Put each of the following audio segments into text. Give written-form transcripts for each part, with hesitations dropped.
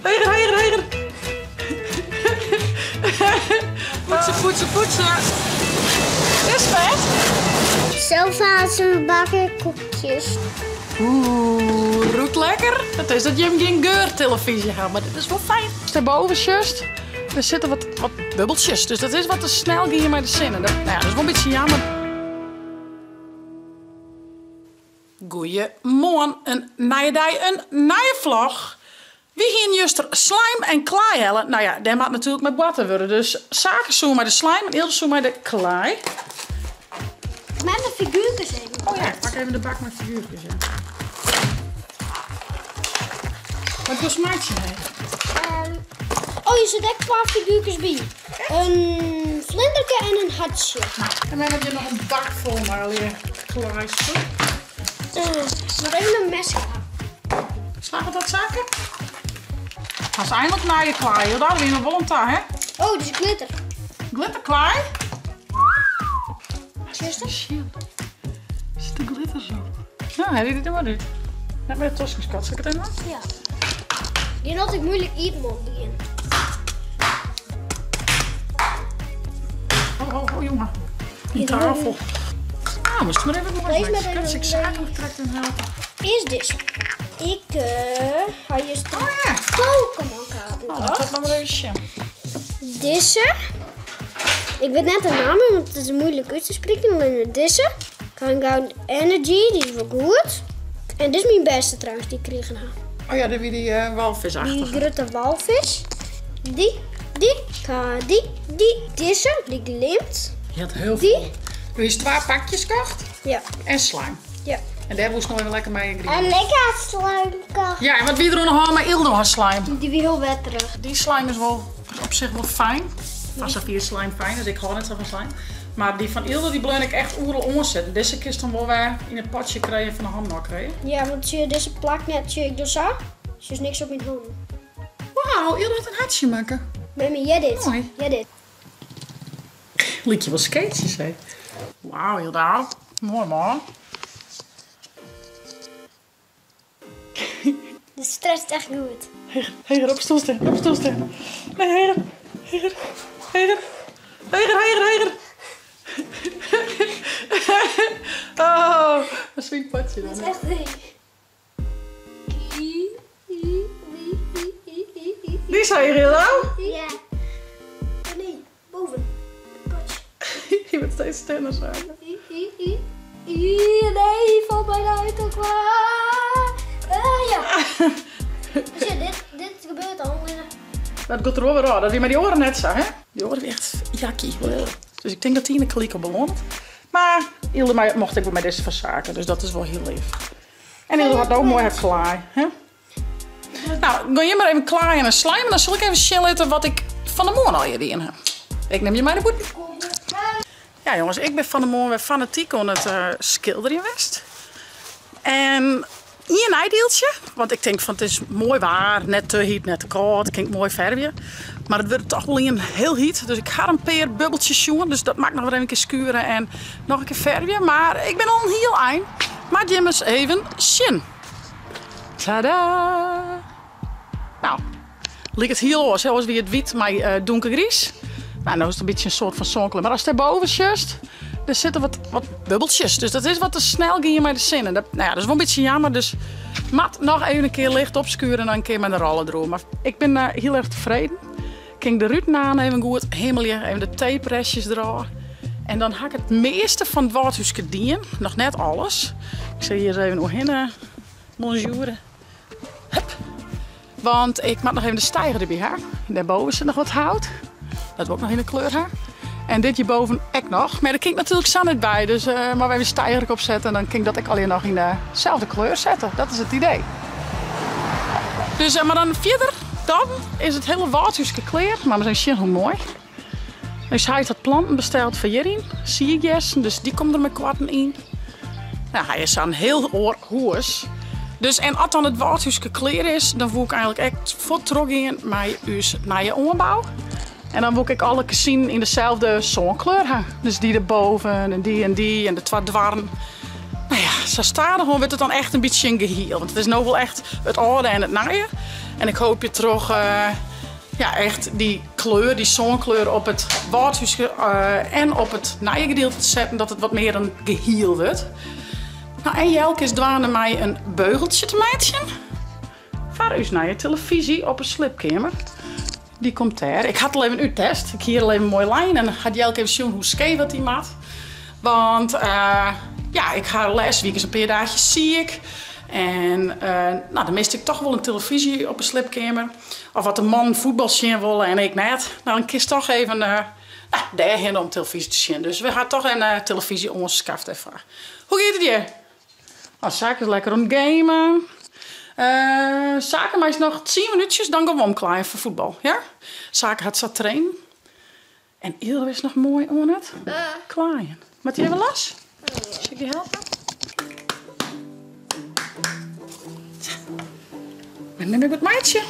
Heger, heger, heger. Poetse, poetse, poetse. Is fet? Sofa is bakken koekjes. Oeh, rûkt lekker. It is dat jim gjin geurtelevyzje ha, mar dit is wol fijn. Dêrboven sjochst, der sitte wat, wat bubbeltsjes, dus dat is wat te snel gien mei de sinne. Dat, nou ja, dat is wol in bytsje jammer. Goeiemoarn, in nije dei, in nije vlog. Wy hiene juster slime en klaai helle. Nou ja, dêr moat natuerlik mei boarte wurde. Dus Sake soe mei de slime en Ilse soe mei de klaai. Mei de figuerkes even. Oh ja, ik pak even de bak mei figuerkes, ja. Wat wolst meitsjen, hè? Oh, der sit ek twa figuerkes by. In flinderke en in hartsje. Nou, en dan heb je noch in bak fol mei allegear klaaispul. Noch even in meske. Slagget dat, Sake? Hast eindelijk nije klaai, joh. Daar wiene we wol oan ta, hè? Oh, dit is glitter. Glitterklaai? Zuster? Er zitten glitters op. Nou, hij die er maar uit. Net met de toskenkat. Zal ik het even doen? Ja. Die had ik moeilijk eten op begin. Oh, oh, oh, jongen. Die tafel. Ah, moest maar even mooi Lees maar zijn. even Ik zaken nog trekt en helpen. Is dit? Ik uh, ha juist Oh ja. Pokémon kaarten. Oh, dat nog maar even zien. Deze. Ik weet net de naam, want het is moeilijk uit te spreken. Alleen deze. Kangound Energy, die is wel goed. En dit is mijn beste trouwens, die ik kregen heb. Oh ja, die, die uh, walvisachtige. Die grote walvis. Die, die, die, die. Deze, die glimt. Je had heel Die. veel. Du hast twee pakjes gekocht Ja, en slime. ja. En daar moest nog even lekker mee En lekker slime gekocht. Ja, en wat wie er nog met Ildo haar slime? Die weer heel wetterig. Die slime is wel op zich wel fijn. Van Safir slime fijn, dus ik hou net zo van slime. Maar die van Ildo die bleef ik echt oerl omzetten. Deze kist dan wel weer in het potje krijgen van de hand nog krijgen. Ja, want zie je, deze plakt net, zie ik dus zo. Dus niks op mijn handen. Wauw, Ildo had een hartje maken. Mami, jij dit. Mooi. Jij dit. Liedje wel skatejes, hè? Wauw, Hilda. Mooi, man. Dit stretcht echt goed. Heger, op stoel staan, op stoel staan. Nee, heger, heger, heger, heger, heger, heger. Oh, een sweet potje Dat dan. is echt leuk. Die zei Hilda. Ja. Oh nee, boven. Potje. Je bent steeds sneller zo. Nee, valt bijna uit elkaar. Ah, ja. Dus ja, dit, dit gebeurt al. Dat gaat er wel weer aan. Dat wie met die oren net zo, hè? Die oren weer echt jakkie. Dus ik denk dat die in de kliek beland. Maar Hilde mij- mocht ik bij deze van zaken, dus dat is wel heel lief. En Hilde had ook mooi haar klaar, hè? Nou, ga je maar even klaar en een En dan zal ik even chillen wat ik van de morgen al hier in heb. Ik neem je mij de boet. Ja jongens, ik ben van de morgen weer fanatiek aan het uh, schilderen geweest. En hier een eideeltje, want ik denk van het is mooi waar, net te heet, net te koud, klinkt mooi verfje. Maar het wordt toch wel een heel heet, dus ik ga een paar bubbeltjes jongen, dus dat maakt nog weer even een keer schuren en nog een keer verfje. Maar ik ben al een heel eind. Maar Jim is even zin. Tada! Nou, lijkt het heel oors, zoals wie het wit, maar uh, donkergrijs. Nou, nou is het een beetje een soort van zonkleur. Maar als het daarboven just, er zitten wat, wat bubbeltjes. Dus dat is wat te snel ging je met de zinnen. Dat, nou ja, dat is wel een beetje jammer. Dus mat nog even een keer licht opskuren en dan een keer met de rollen erop. Maar ik ben uh, heel erg tevreden. Ik ging de ruiten aan even goed hemelje, even de tape-restjes eraf. En dan hak ik het meeste van het waterhuisje dien. Nog net alles. Ik zie hier even overheen. Bonjour. Hup. Want ik maak nog even de stijger erbij haar. Daarboven zit nog wat hout. Dat wordt ook nog in de kleur haar. En dit hierboven ook nog. Maar daar kan ik natuurlijk zo net bij. Dus uh, maar we even stijger opzetten. En dan kan ik dat ik alleen nog in dezelfde kleur zetten. Dat is het idee. Dus, uh, maar dan verder, dan is het hele waterhuisje klaar. Maar we zijn shit hoe mooi. Dus hij heeft wat planten besteld voor Jirin. Siergessen, dus die komt er met kwarten in. Nou, hij is aan heel oor hoers. Dus en als dan het waterhuisje klaar is, dan voel ik eigenlijk echt voor in met uw nieuwe ombouw. En dan wil ik alle zien in dezelfde zonkleur. Dus die erboven en die en die en de twee dwarren. No ja, sa stadichoan wurdt it dan echt in bytsje in gehiel. Want it is no wol echt it âlde en it nije. En ik hoopje troch ja, echt dy kleur, dy sânkleur op it Wâldhúske en op it nije gedielte te setten, dat it wat mear in gehiel wurdt. No, en Jelke is dwaande mei in beugeltsje te meitsjen foar ús nije telefyzje op 'e sliepkeamer. Dy komt dêr. Ik ha it al even úttest. Ik hie al even moai lein en hat Jelke even sjoen hoe skeef dat dy moat. Want ja, ik ha lêste wike in pear daagjes siik. En no, dan miste ik toch wol in telefyzje op 'e sliepkeamer. Of as de mannen fuotbal sjen wolle en ik net, dan kinst toch even nou, dêrhinne om telefyzje te sjen. Dus we ha toch in telefyzje oanskaft dêrfoar. Hoe giet it hjir? Oh, Sake is lekker oan it gamen. Sake, meist noch tsien minútsjes, dan gean we omklaaien foar fuotbal, ja? Sake hat sa trainen. En Ildo is noch moai oan it klaaien. Moat dy even los? Sil ik dy helpe? Sa. Mem mem wat meitsje?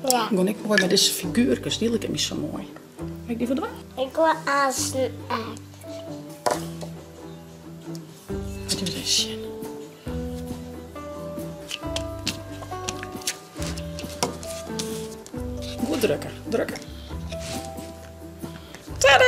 Ja. Gean ik moai mei dizze figuerkes, dy liket my sa moai. Mei ik dy wol dwaan? Ik wol aansten ek. Laat even eens sjen. Goed drukke, drukke. Tada!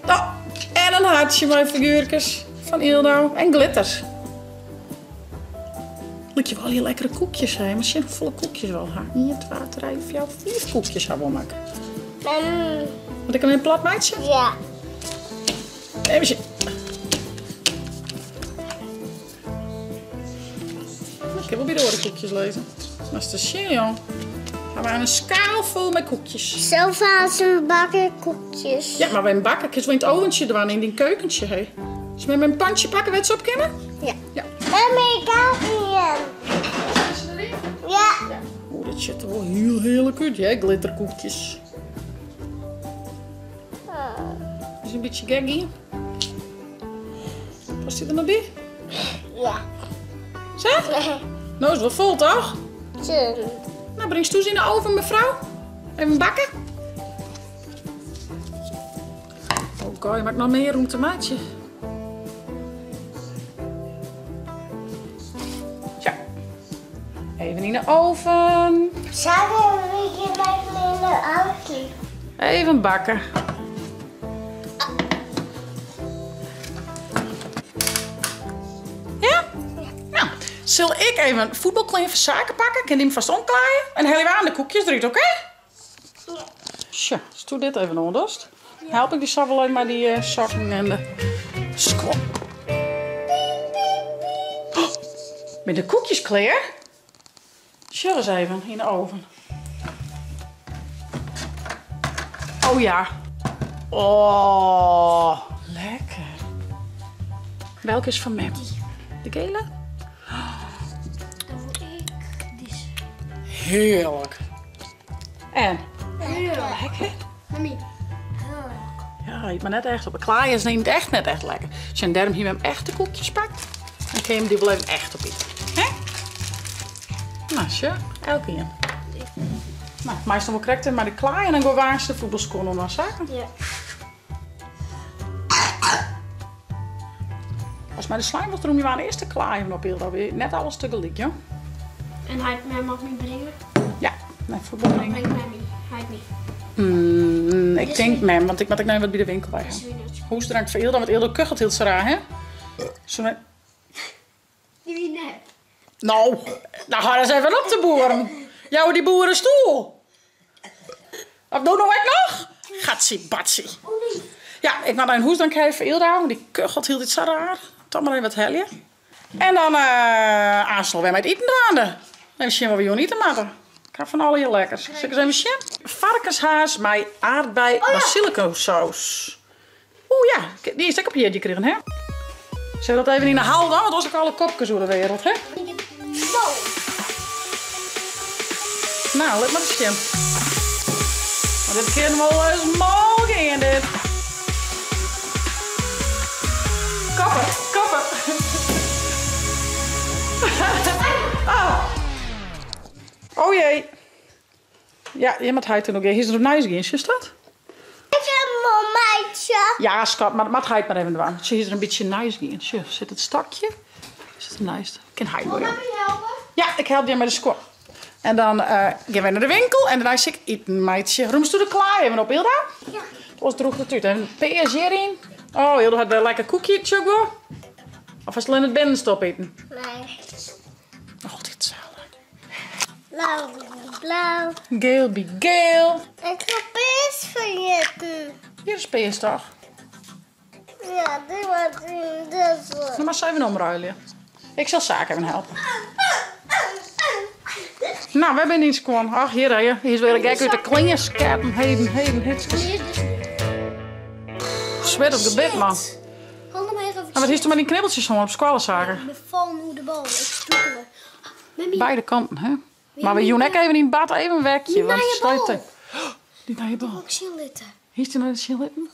Oh, en in hartsje mei figuerkes fan Ildo en glitters. Lykje wol allegear lekkere koekjes hè. Mar sjen hoefolle koekjes we al ha. 1, 2, 3, 4, 5 koekjes ha we al makke. Moat ik him even plat meitsje? Ja. Even sjen. Ik kin wol by de oare koekjes lizze. Moatst ris sjen, jong. Ha we in skaal fol mei koekjes. Zoveel bakken koekjes. Ja, mar wy bakke kinst wol yn it oventsje dwaan, yn dyn keukentsje, hé. Sil mem in pantsje pakke wêr't se op kinne? Ja. Ja. Mem, ik ha ien. Is se deryn? Ja. Ja. Oeh, dit sjocht der wol hiel hearlik út, hè, glitterkoekjes. Is in bytsje gek gien. Past dy der noch by? Ja. Sa? No is it wol fol, toch? Tjin. Nou, bringst se yn de oven, mefrou? Even bakke. Oké, moat ik noch mear om te meitsjen? Tja. Even yn de oven. Samen een beetje in de auto. Even bakken. Ja? Nou, sil ik even fuotbalklean foar Sake pakke? Kin dy him fast omklaaie? En helje we oan de koekjes derút, oké? Ja. Sja, ast dit even oandochst. Help ik dy sa wol even mei dy eh, sokken en de skuon. Oh, binne de koekjes klear? Sjoch ris even yn de oven. Oh ja. Oh, lekker. Welke is fan mem? De gele? Dan wol ik dizze. Hearlik. En? Hearlik. Lekker? Mami, hearlik. Ja, yt mar net echt op. Klaaie is yn it echt net echt lekker. Sjen, dêrom hie mem echte koekjes pakt. Dan kin je him dy wol even echt opite. Hè? Nou, sjoch, elk ien. Nou, meist dan wol krekt even mei de klaai en dan gean we aanst de fuotbalskuon oan Sake. Ja. As mei de slime wolst rûmje we earst de klaai even op, Ildo. Net alles tegelyk, joh. En heit mem moat my bringe? Ja, nei fuotbal bringe. Bringt mem my? Heit my? Ik tink mem, want ik moat ek noch even wat by de winkel wei ha. Hoastdrank foar Ildo, want Ildo kuchelt hiel sa raar, hè? Soe Die wie net. No, dan hâld ris even op te boeren. Jou dy boer in stoel. Of do no ek noch? Gatsie batsie. Ja, ik moat nei in hoastdrank ha foar Ildo, want dy kuchelt hieltyd sa raar. Toch mar even wat helje. En dan aanst wer mei it iten dwaande. Even sjen wat we jûn ite moatte. Ik ha fan allegear lekkers. Sil ik ris even sjen? Varkenshaas mei aardbei basilikumsaus. Oeh ja, dy is ek op jierdei krigen, hè? Sille we dat even yn de hal dan, want oars ek alle kopkes oer de wereld, hè? Nou, lit mar ris sjen. Mar dit kin wol ris mâl gean, dit. Koppe, koppe. Oh. Oh jee. Ja, hjir moat heit noch gean. Hy is der op nijs gien, sjochst dat? Ja, skat, mar dat moat heit mar even dwaan. Sjoch, is der in bytsje neist gien. Sjoch, sit it stokje. Sit der neist. Kin heit wol, ja. Ja, ik help dy mei de skuon. En dan gean wy nei de winkel en dêrnei sil ik iten meitsje. Rûmst de klaai even op, Hilda? Ja. Oars drûget it út. En pears hjiryn. Oh, Hilda hat wer lekker koekje, sjoch ik wol. Of hast allinne it binnenste opiten? Nee. Altyd itselde. Blau by blau. Geel by geel. Ik ha pears ferjitten. Hjir is pears toch? Ja, dit was yn dizze. Dan moatst even omruilje. Ik sil Saak even helpe. Nou, wêr binne dyn skuon? Ach, hjir hè. Hy is wer gek út de klean sketten. Heden, heden, hitskes. Swit op gebit, man. En wat hiest mei dyn knibbeltsjes hân op skoalle, Saken? Ik fal oer de bal. Ik strûkele. Beide kanten, hè? Mar we jûn ek even yn bad even wekje. Dy nije bal. Dy nije bal. Dy wol ik sjen litte. Hiest dy noch net sjen litten?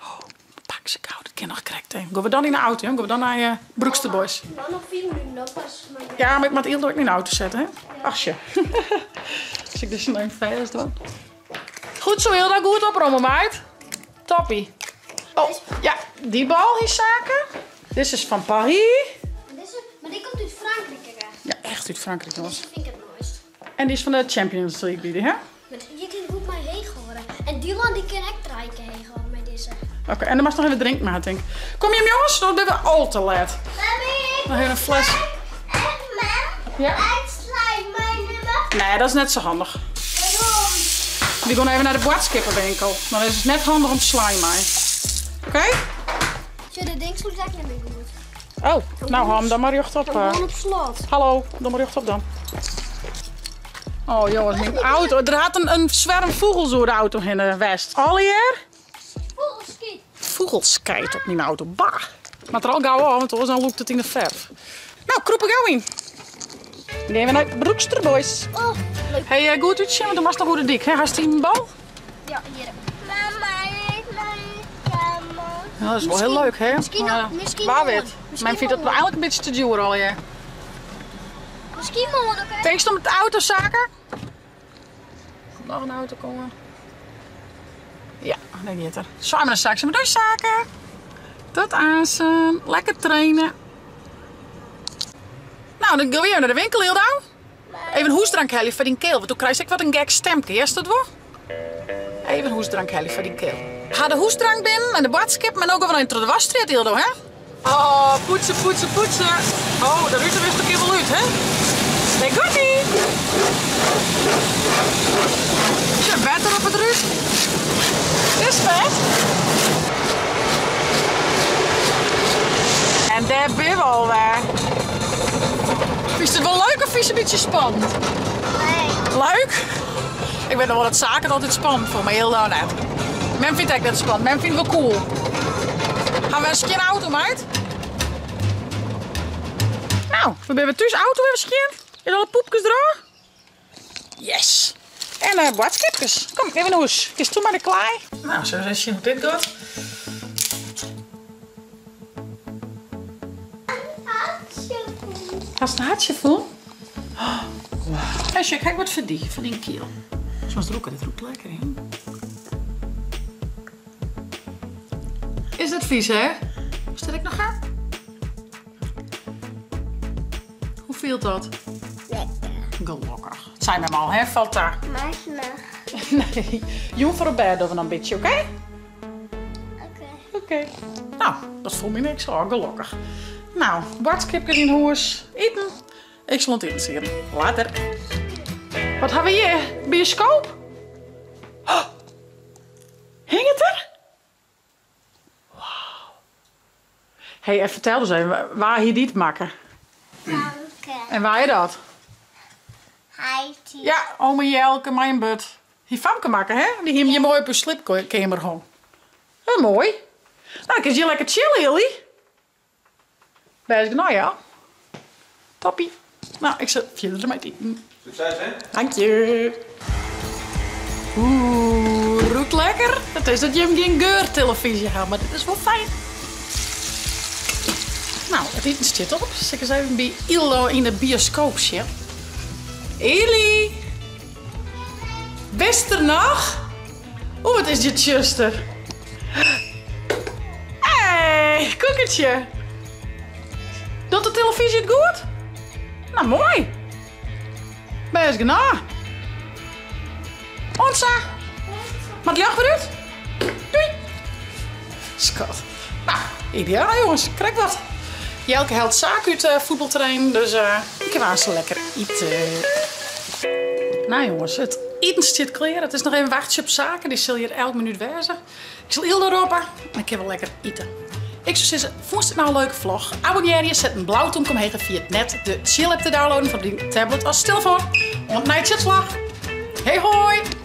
Oh, pak se gau, dat kin noch krekt even. Gean we dan yn de auto, jong? Gean we dan nei uh, Broekster Boys? Dan noch 5 minuten, dan pas. Ja, mar ik moat Ildo ek yn de auto sette, hè? Ach, sje. Sil ik dizze even fêst dwaan? Goed zo, Hilda. Goed opromme, meid. Toppie. Oh, ja, dy bal hie Saken. Dit is fan Paris. Maar die komt uit Frankrijk, hè? Ja, echt uit Frankrijk, jongens. Deze vind ik het mooist. En die is van de Champions League, die, hè? Maar je kan goed mei heech hâlde. En Dylan die kin ek trije kear heech hâlde mei dizze. Oké, en dan moatst noch even drinken mar, tink. Kom jim jongens, dan binne we al te let. Mami, Nog even een fles. Mem, Ja? Ik Nee, dat is net zo handig. Waarom? We gaan even naar de boadskippenwinkel. Dan is het net handig om slime mei. Oké? Tja, de ding sloeg echt net meer goed. Oh, nou hou hem dan maar rjocht op. Gewoon op slot. Hallo, dan maar rjocht op dan. Oh jongens, mijn auto. Er had een zwerm vogels door de auto heen west. Alweer? Vogelskit. Vogelskijt op mijn auto. Bah. Maar er al gauw af, want anders dan loopt het in de verf. Nou, kroep er gauw in. Dan gaan we naar Broekster Boys. Oh, leuk. Hey, goed uitzien, want dan was nog hoe de dik. Hè? Hast die een bal? Ja, hier. Mama, ik kamer. Ja, dat is wel heel leuk, hè? Misschien Maar, nog- misschien waar nog weet. een. Misschien Men vindt dat nog eigenlijk een beetje te duur al, ja. Misschien wel, oké. Denk je om het autozaken? Komt nog een auto komen? Ja, daar gaat er. Samen naar zaken, maar doei zaken. Tot aan. Lekker trainen. Nou, dan gaan we weer naar de winkel, Hilda. Even een hoestdrank halen voor die keel, want toen krijg ik wat een gek stemke. Eerst dat wel? Even een hoestdrank halen voor die keel. Ga de hoestdrank binnen en de badskip en ook even naar de wasstraat, Hildo, hè? Oh, poetsen, poetsen, poetsen. Oh, de Ruter wist ook wel uit, hè? Nee, goed ie. Is er beter op het ruut? Is vet. En daar ben we alweer. Is het wel leuk of is het een beetje spannend? Nee. Leuk? Ik weet nog wel dat zaken altijd spannend voor, maar heel nou net. Men vindt het net spannend, men vindt het wel cool. Gaan we een skin auto, meid? Nou, we zijn weer thuis. Auto even skin. Is alle poepjes er? Yes. En boodschapjes. Kom, even naar huis. Is toen maar de klaar. Nou, zo eens zien hoe dit gaat. Hast een hartje vol? Oh, wow. Hey, Sjek, kijk wat voor die, van die keel. Zoals het roeken, dit roept lekker in. Is dat vies, hè? Stel ik nog aan? Hoe viel dat? Lekker. Gelukkig. Het zijn we al, hè? Valt daar. Maar Nee. Jong voor op bed of een beetje, oké? Oké. Oké. Nou, dat voelt me niks. Oh, gelukkig. Nou, boodschapjes in huis. Eten. Ik zal het eten zien. Later. Wat hebben we hier? Bioscoop? Oh. Hing het er? Wauw. Hey, en vertel dus even, waar hier dit maken? Dank. En waar je dat? Heidi. Ja, oma Jelke, mijn but. Die famke maken, hè? Die hier je mooi op je slipkamer gewoon. Heel mooi. Nou, dan kun je lekker chillen, jullie. Best nou ja. Toppie. Nou, ik zet verder met eten. Succes, hè? Dank je. Oeh, ruikt lekker. Het is dat je hem geen geurtelevisie hebt, maar dit is wel fijn. Nou, het eten zit op. Dus ik eens even bij Illo in de bioscoop zitten. Eli! Bist er nog? Oeh, wat is dit juster? Koekertje. Docht de telefyzje it goed? Nou, moai. Bêst genôch. Oant sa. Moat it ljocht wer út? Doei. Skat. Nou, ideaal jongens. Krekt wat. Jelke hellet Sake út eh, fuotbaltrainen, dus uh, ik kin aanst lekker ite. Nou jongens, it iten stiet klear. It is noch even wachtsje op Sake, dy sil hjir elk minút wêze. Ik sil Ylda roppe en dan kinne we lekker ite. Ik soe sizze, fûnst it no in leuke vlog? Abonnearje, set in blau tomke omheech en ferjit net de Tsjil app te downloaden foar dyn tablet of telefoan. Oant nei tsjilslach. Hey hoi!